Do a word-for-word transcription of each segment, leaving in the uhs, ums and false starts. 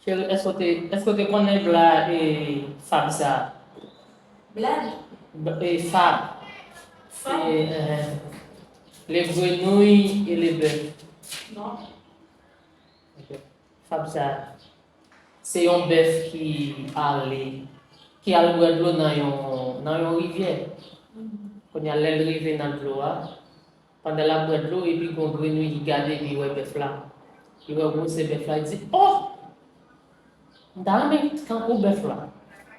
Èske w te, èske w te konnen bla e fab sa? Blad? B- E fab. Fab? E, eh, les grenouilles et les bœufs. Non. Ok. Fab sa, se yon bèf ki ale, ki al bwè dlo nan yon, nan yon rivyè. Kounye a, lè l rive nan dlo a, pandan l ap bwè dlo, epi gon grenouy ki gade, epi l wè bèf la. Li wè gwosè bèf la, li di, "Oh! M ta renmen tankou bèf la.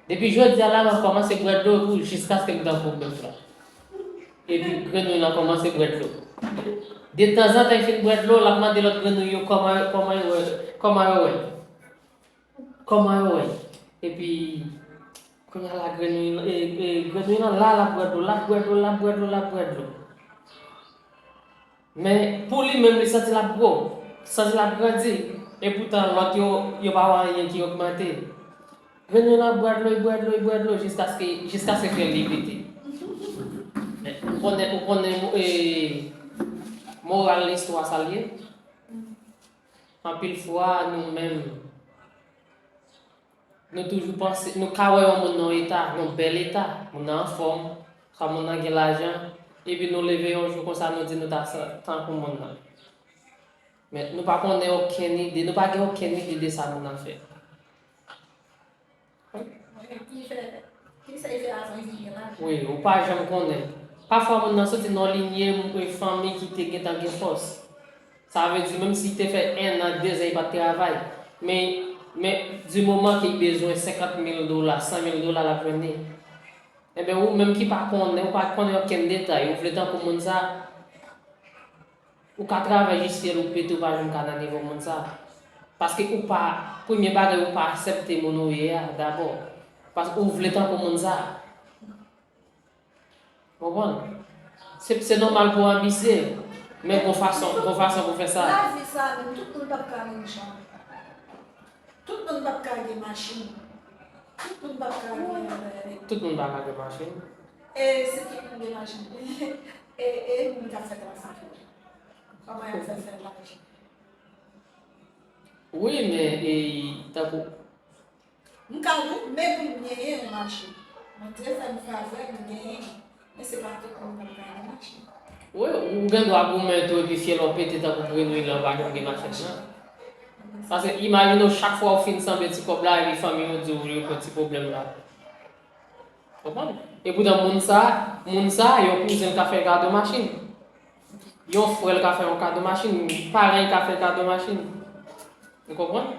Depi jodi a la, m ap kòmanse bwè dlo pou jiskaske m tankou bèf la." Epi grenouy lan kòmanse bwè dlo. Detanzantan, li fin bwè dlo, l ap mande lòt grenouy yo kòman, kòman yo wè, kòman yo wè. Kòman yo wè. Epi, kounye a la, grenouy, e, e, grenouy lan la, l ap bwè dlo, l ap bwè dlo, l ap bwè dlo, l ap bwè dlo. Men, pou li menm, li santi l ap gwo, santi l ap grandi. Epoutan, lòt yo, yo pa wè anyen ki ogmante. Grenouy lan ap bwè dlo, li bwè dlo, li bwè dlo, jiskaske, jiskaske ke li pete. Men, ou konnen, ou konnen, e, moral istwa sa l ye? Anpil fwa, nou menm, nou toujou panse, nou ka wè yon moun nan yon eta, yon bèl eta, moun nan anfòm, sa moun nan gen lajan, epi nou leve yon jou konsa, nou di nou ta sa- tankou moun nan. Men nou pa konnen okenn ide, nou pa gen okenn ide de sa moun nan fè. Ki fè, ki sa l fè avan l vin gen lajan? Wi, ou pa janm konnen. Pafwa moun nan soti nan yon linye, yon fanmi ki te gentan gen fòs. Sa vle di, menm si l te fè en an, de zan, li pa t travay. Men, men, di moman ke l bezwen senkant mil dola, san mil dola, l ap jwenn li. Enben, ou menm ki pa konnen, ou pa konnen okenn detay, ou vle tankou moun sa, ou ka travay jis fyèl ou pete, ou pa janm ka nan nivo moun sa. Paske ou pa, premye bagay, ou pa aksepte moun ou ye a, dabò. Paske ou vle tankou moun sa. Konprann? Se, se nòmal pou w anbisye, men gon fason, gon fason pou fè sa. Lavi sa menm, tout moun p ap ka menm jan. Tout moun p ap ka gen machin. Tout moun p ap ka gen, eh, Tout moun pa ka gen machin. E se ki moun gen machin? E, e moun k ap fè trafik yo. Kòman y ap fè fè lajan? Wi, men, e, tankou M ka goumen pou m genyen yon machin. Bondye fè m favè, m genyen. Men se pa tout moun k ap ka gen machin. Wi, ou gen dwa goumen tou epi fyèl w pete tankou grenouy lan, ou pa janm gen machin nan. Paske imajine w, chak fwa w fin sanble ti kòb la, epi fanmi w di w yo pran ti pwoblèm la. Konprann? Epoutan moun sa, moun sa, yon kouzen l ka fè kado machin. Yon frè l ka fè yon kado machin, paran l ka fè kado machin. Ou konprann?